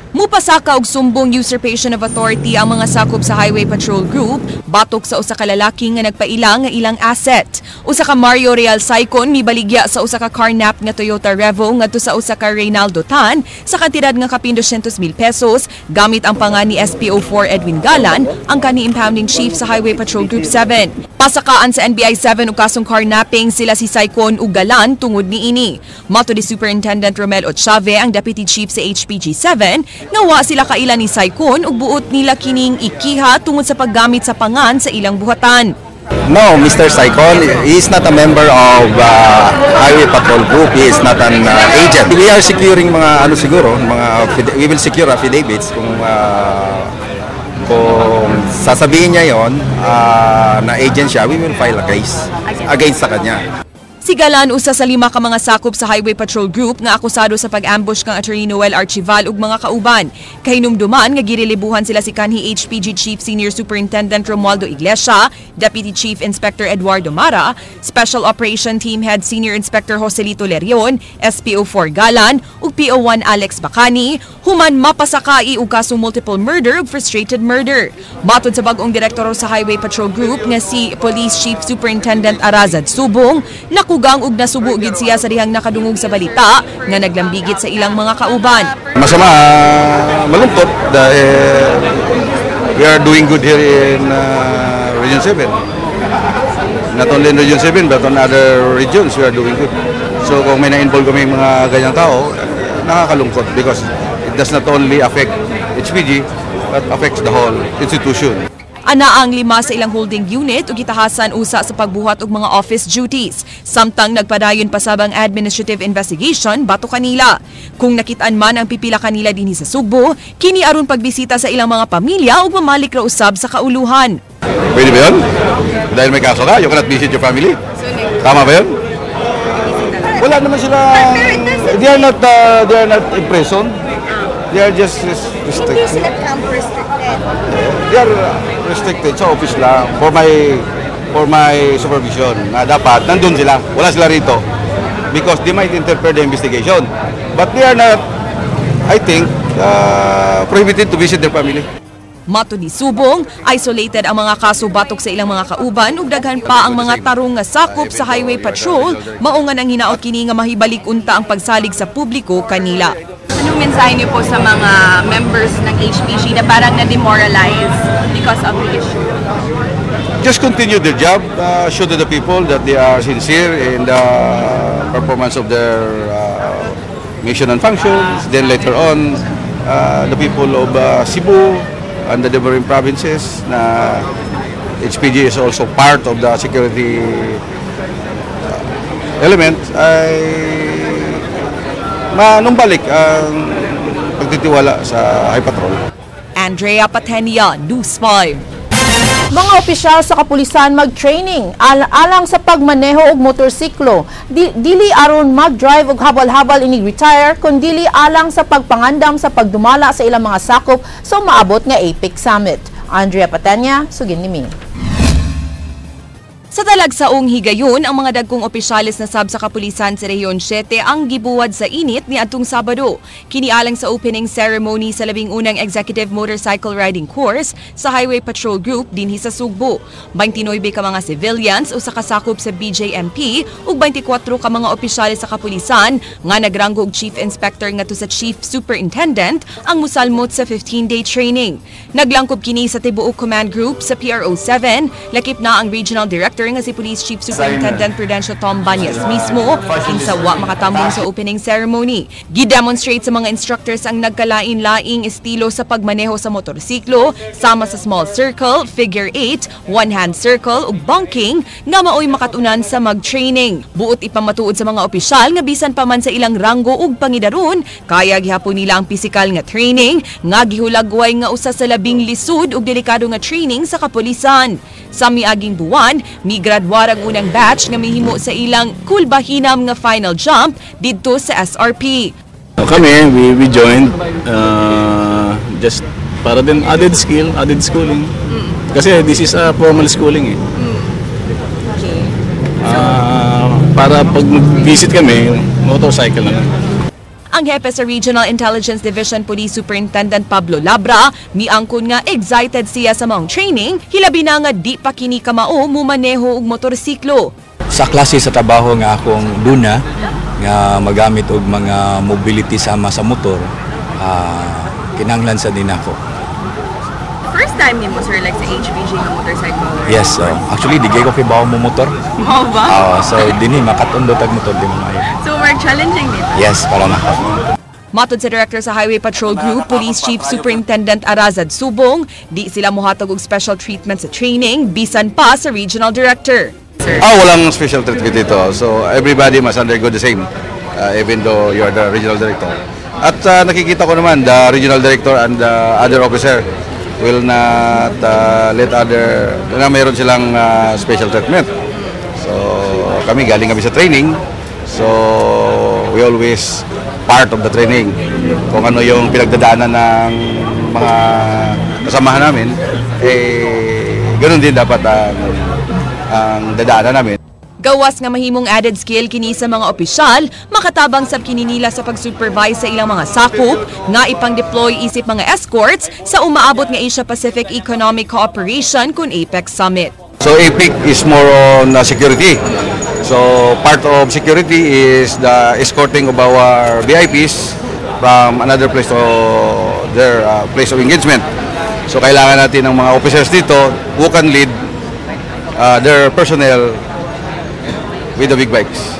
Mupasaka og sumbong usurpation of authority ang mga sakop sa Highway Patrol Group batok sa usa ka lalaki nga nagpaila nga ilang asset. Usa ka Mario Real Saicon mibaligya sa usa ka carnap nga Toyota Revo ngadto sa usa ka Reynaldo Tan sa kantidad nga kapin 200,000 pesos gamit ang pangan ni SPO4 Edwin Galan, ang kani impounding chief sa Highway Patrol Group 7. Pasakaan sa NBI 7 og kasong carnapping sila si Saicon ug Galan tungod niini. Mato ni Superintendent Romel Ochave, ang deputy chief sa HPG 7, nga wa sila kaila ni Saicon ug buot nila kining ikiha tungod sa paggamit sa pangan sa ilang buhatan. No, Mr. Saicon, he is not a member of Highway Patrol Group. He is not an agent. We are securing mga ano siguro, mga we will secure affidavits kung sasabihin niya yon na agent siya, we will file a case against sa kanya. Si Galan usa sa lima ka mga sakop sa Highway Patrol Group nga akusado sa pag-ambush kang Attorney Noel Archival ug mga kauban. Kahinumduman nga girelibuhan sila si kanhi HPG Chief Senior Superintendent Romualdo Iglesia, Deputy Chief Inspector Eduardo Mara, Special Operation Team Head Senior Inspector Joselito Lerion, SPO4 Galan ug PO1 Alex Bacani, human mapasakai og kaso multiple murder ug frustrated murder. Matod sa bag-ong direktor sa Highway Patrol Group nga si Police Chief Superintendent Arazad Subong, nakugang og nasubo gid siya sa dihang nakadungog sa balita nga naglambigit sa ilang mga kauban. Masama, malungkot dahil we are doing good here in Region 7. Not only in Region 7 but on other regions we are doing good. So kung may na-involve kami mga ganyang tao, nakakalungkot because it does not only affect HPG but affects the whole institution. Ana ang lima sa ilang holding unit ug gitahasan usa sa pagbuhat og mga office duties. Samtang nagpadayon pasab ang administrative investigation batok kanila. Kung nakitaan man ang pipila kanila dinhi sa Sugbo, kini aron pagbisita sa ilang mga pamilya ug mamalik ra usab sa kauluhan. Pwede ba yun? Dahil may kaso ka, you cannot visit your family? Tama ba yun? Wala naman sila, they are not in prison. They are just restricted. Hindi sila camp restricted. They are restricted sa office lang for my supervision na dapat nandun sila. Wala sila rito because they might interfere the investigation. But they are not, I think, prohibited to visit their family. Matod ni Subong, isolated ang mga kaso batok sa ilang mga kauban ug daghan pa ang mga tarong nga sakop sa Highway Patrol, mao nga nang hinaot kini nga mahibalik unta ang pagsalig sa publiko kanila. Anong mensahe niyo po sa mga members ng HPG na parang na-demoralize because of the issue? Just continue their job, show to the people that they are sincere in the performance of their mission and functions. Then later on, the people of Cebu and the neighboring provinces na HPG is also part of the security element ay manumbalik ang pagtitiwala sa High Patrol. Andrea Patenia, News 5. Mga opisyal sa kapulisan mag-training alang sa pagmaneho og motorsiklo. Dili aron mag-drive og habal-habal inig retire, kundili alang sa pagpangandam sa pagdumala sa ilang mga sakop sa umaabot nga APEC Summit. Andrea Patenia, sugin ni mi. Sa talagsaong higayon, ang mga dagkong opisyales na sab sa kapulisan sa Rehiyon 7 ang gibuwad sa init ni adtong Sabado. Kinialang sa opening ceremony sa 11 Executive Motorcycle Riding Course sa Highway Patrol Group dinhi sa Sugbo. 29 ka mga civilians usa ka sakop sa BJMP ug 24 ka mga opisyales sa kapulisan nga nagranggo og Chief Inspector ngadto sa Chief Superintendent ang musalmot sa 15-day training. Naglangkob kini sa tibuok command group sa PRO 7, lakip na ang Regional Director nga si Police Chief Superintendent Prudencio Tom Banyas mismo, kinsa wa makatambong sa opening ceremony. Gi-demonstrate sa mga instructors ang nagkalain-laing estilo sa pagmaneho sa motorsiklo, sama sa small circle, figure 8, one-hand circle ug bunking nga maoy makatunan sa mag-training. Buot ipamatuod sa mga opisyal nga bisan pa man sa ilang ranggo ug pangidaron, kaya gihapon nila ang pisikal nga training nga gihulagway nga usa sa labing lisod ug delikado nga training sa kapulisan. Sa miaging buwan, migraduar ang unang batch nga mihimo sa ilang kulbahinam nga final jump didto sa SRP. Kami, we joined just para din added skill, added schooling. Kasi this is a formal schooling eh. Para pag mag-visit kami, motorcycle na lang. Ang hepe sa Regional Intelligence Division Police Superintendent Pablo Labra, miangkon nga excited siya sa maong training, hilabi na nga di pa kini kamao mumaneho og motorsiklo. Sa klase sa trabaho nga akong duna nga magamit og mga mobility sama sa motor, kinahanglan sa din ako. First time nimo, sir, like sa HPG nga motorcycle? Yes, actually di ko kibaw mo motor. Mao ba? So dinhi makatundo tag motor di mo maayo. So more challenging dito. Yes, para nako. Matod sa director sa Highway Patrol Group, Police Chief Superintendent Arazad Subong, di sila mohatag og special treatment sa training bisan pa sa regional director. Walang special treatment dito. So everybody must undergo the same, even though you are the regional director. At nakikita ko naman, the regional director and the other officer will not let other, na mayroon silang special treatment. So kami, galing kami sa training. So we always part of the training. Kung ano yung pinagdadaanan ng mga kasamahan namin, eh, ganun din dapat ang dadaanan namin. Gawas nga mahimong added skill kini sa mga opisyal, makatabang sab kini nila sa pag-supervise sa ilang mga sakop nga ipang-deploy isip mga escorts sa umaabot nga Asia Pacific Economic Cooperation kun APEC Summit. So APEC is more on security. So part of security is the escorting of our VIPs from another place to their place of engagement. So kailangan natin ng mga officers dito who can lead their personnel with the big bikes.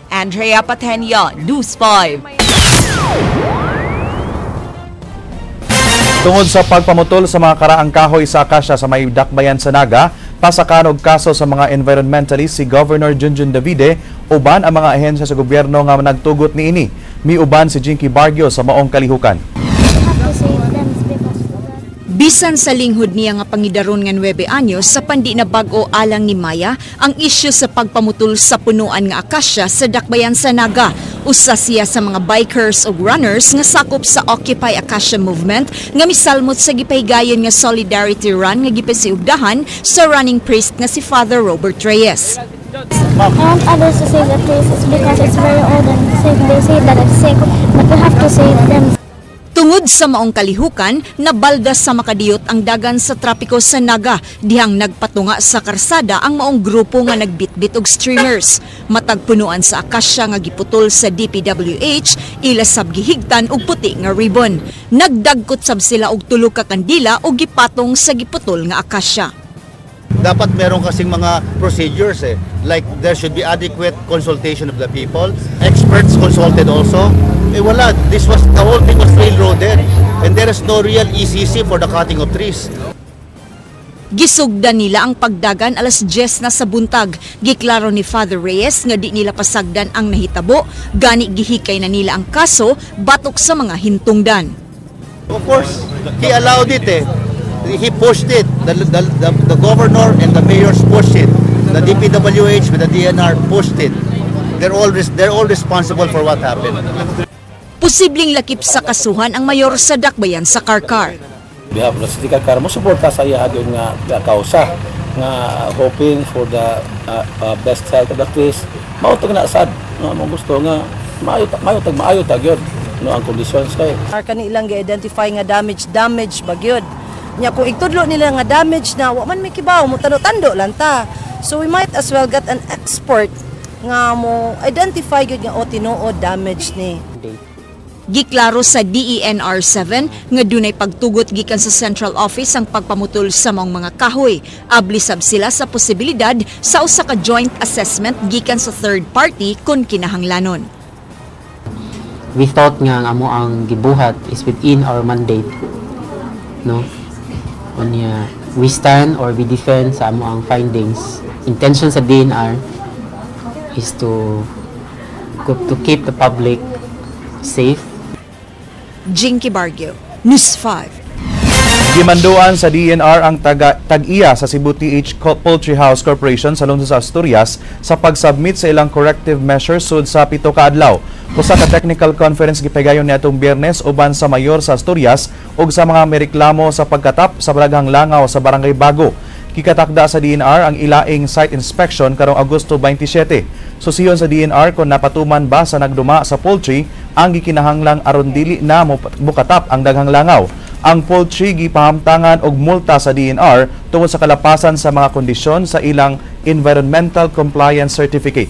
Andrea Patenia, News 5. Tungod sa pagpamutol sa mga karaang kahoy sa akasya sa may dakbayan sa Naga, pasakan og kaso sa mga environmentalist si Governor Junjun Davide uban ang mga ahensya sa gobyerno nga nagtugot niini. Miuban si Jinky Bargio sa maong kalihukan. Bisan sa linghod niya nga pangidaron nga 9 anyos sa pandi na bag-o alang ni Maya ang isyu sa pagpamutol sa punuan nga akasya sa dakbayan sa Naga. Usa siya sa mga bikers ug runners nga sakop sa Occupy Acacia Movement nga misalmot sa gipahigayon nga Solidarity Run nga gipasiugdahan sa running priest nga si Father Robert Reyes. I want others to save the trees because it's very old and sick. They say that it's sick, but we have to save them. Tungod sa maong kalihukan, nabaldas sa makadiyot ang dagan sa trapiko sa Naga, dihang nagpatunga sa karsada ang maong grupo nga nagbitbit og streamers. Matag punuan sa akasya nga giputol sa DPWH, ila sab gihigtan og puti nga ribbon. Nagdagkot sab sila og tulo ka kandila og gipatong sa giputol nga akasya. Dapat meron kasing mga procedures eh. Like there should be adequate consultation of the people, experts consulted also. Eh wala, this was, the whole thing was railroaded and there is no real ECC for the cutting of trees. Gisugdan nila ang pagdagan alas 10 na sa buntag. Giklaro ni Father Reyes nga di nila pasagdan ang nahitabo, gani gihikay na nila ang kaso batok sa mga hintungdan. Of course, he allowed it eh. He pushed it. The governor and the mayors pushed it. The DPWH with the DNR pushed it. They're all responsible for what happened. Posibleng lakip sa kasuhan ang mayor sa dakbayan sa Carcar. Behalf of the City Carcar, mo suporta sa iya nga kausa. Nga hoping for the best health of the trees. Mao to na sad nga mo gusto nga maayo maayo tag maayo tag yun no ang conditions kay. Kani ilang gi-identify nga damage damage ba gyud. Nya kung igtudlo nila nga damage na, wa man may kibaw mo, tando-tando lang ta. So we might as well get an expert nga mo identify gyud nga, o tinuod damage ni. Giklaro sa DENR 7 nga dunay pagtugot gikan sa central office ang pagpamutol sa maong mga kahoy. Abli sab sila sa posibilidad sa usa ka joint assessment gikan sa third party kung kinahanglanon. We thought nga ang amo ang gibuhat is within our mandate, no? Unya we stand or we defend sa amo ang findings. Intention sa DENR is to keep the public safe. Jinky Bargio, News 5. Gimanduan sa DENR ang taga, tag-iya sa Cebu TH Poultry House Corporation sa lungsod sa Asturias sa pag-submit sa ilang corrective measures sud sa 7 ka adlaw. Usa ka technical conference gipigayon niadtong Biyernes uban sa mayor sa Asturias ug sa mga mereklamo sa pagkatap sa daghang langaw sa Barangay Bago. Gikatakda sa DENR ang ilaing site inspection karong Agosto 27. Susiyon sa DENR kung napatuman ba sa nagduma sa poultry ang gikinahanglang aron dili na mokatap ang daghang langaw. Ang poultry gipahamtangan og multa sa DENR tungod sa kalapasan sa mga kondisyon sa ilang Environmental Compliance Certificate.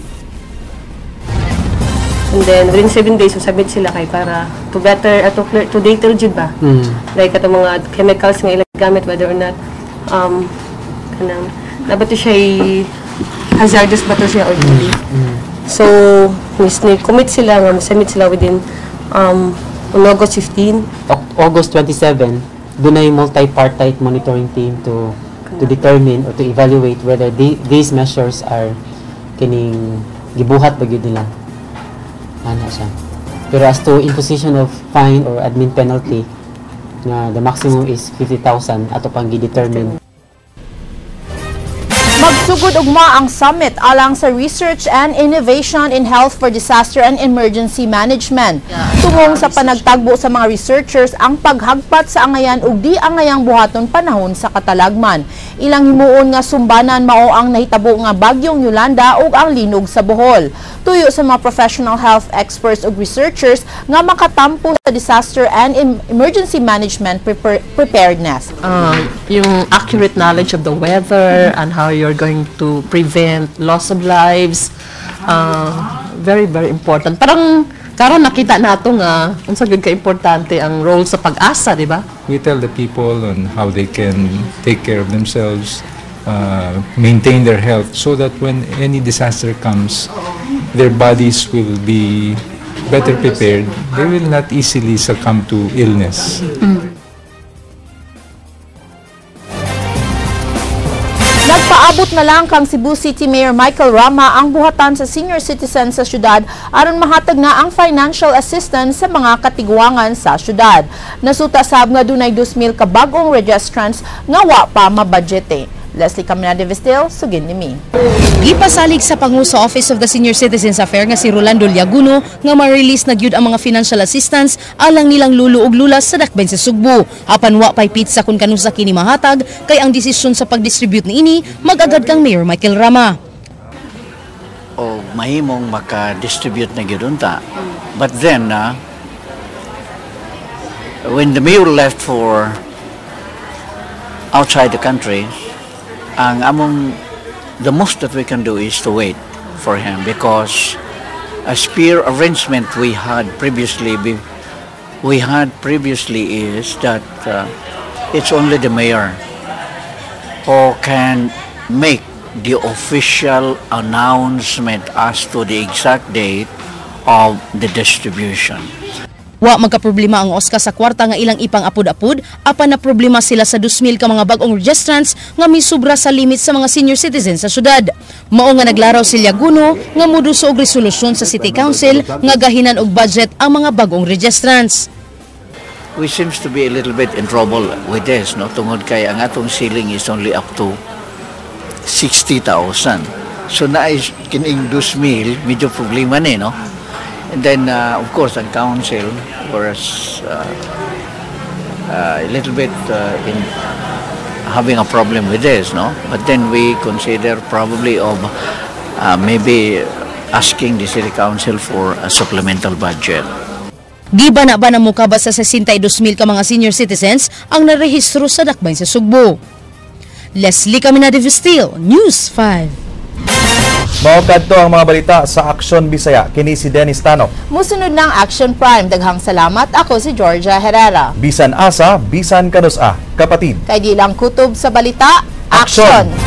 And then within 7 days, submit sila kay para to better, to clear, to detail jud ba? Like atong mga chemicals nga ilang gamit, whether or not kanang na ba to siya hazardous ba to siya or dili. So, mis ni commit sila nga submit sila within on August 15. August 27, dunay multi-partite monitoring team to determine or to evaluate whether these measures are kining gibuhat ba gyud nila. Ana siya. Pero as to imposition of fine or admin penalty, nga the maximum is 50,000, ato pang gi-determine. Magsugod ugma ang summit alang sa Research and Innovation in Health for Disaster and Emergency Management. Tungong sa panagtagbo sa mga researchers ang paghagpat sa angayan ug di angayang buhaton panahon sa katalagman. Ilang himuon nga sumbanan mao ang nahitabo nga bagyong Yolanda ug ang linog sa Bohol. Tuyo sa mga professional health experts ug researchers nga makatampo sa disaster and emergency management preparedness. Yung accurate knowledge of the weather and how you're going to prevent loss of lives, very, very important. Parang karon nakita nato nga unsa gyud ka importante ang role sa PAGASA, di ba? We tell the people on how they can take care of themselves, maintain their health, so that when any disaster comes, their bodies will be better prepared. They will not easily succumb to illness. Nagpaabot na lang kang Cebu City Mayor Michael Rama ang buhatan sa senior citizens sa syudad aron mahatag na ang financial assistance sa mga katigwangan sa syudad. Nasuta sab nga dunay 2,000 ka bag-ong registrants nga wa pa mabudgete. Leslie Caminade Vestil, sugin ni mi. Gipasalig sa pangu sa Office of the Senior Citizens Affair nga si Rolando Llaguno nga ma-release na gyud ang mga financial assistance alang nilang lulo ug lula sa dakbayan sa Sugbo. Apan wa pay pitsa kung kanusa kini mahatag kay ang desisyon sa pag-distribute niini mag-agad kang Mayor Michael Rama. O mahimong maka-distribute na gyud unta. But then, when the mayor left for outside the country, ang among the most that we can do is to wait for him because as per arrangement we had previously is that it's only the mayor who can make the official announcement as to the exact date of the distribution. Wa magkaproblema ang OSCA sa kwarta nga ilang ipang-apod-apod, apan na problema sila sa 2,000 ka mga bag-ong registrants nga misubra sa limit sa mga senior citizens sa syudad. Mao nga naglaraw si Llaguno nga muduso og resolusyon sa City Council nga gahinan og budget ang mga bag-ong registrants. We seems to be a little bit in trouble with this, no? Tungod kay ang atong ceiling is only up to 60,000. So na is kining 2,000, medyo problema ni, no? And then, of course, ang council was a little bit in having a problem with this, no? But then we consider probably of maybe asking the city council for a supplemental budget. Giba na ba na mukaba sa 62,000 ka mga senior citizens ang narehistro sa dakbayan sa Sugbo. Leslie Caminade Vestil, News 5. Mao kadto ang mga balita sa Aksyon Bisaya. Kini si Dennis Tano. Musunod ng Action Prime. Daghang salamat. Ako si Georgia Herrera. Bisan asa, bisan kanus-a. Kapatid. Kay di lang kutob sa balita, Action! Action!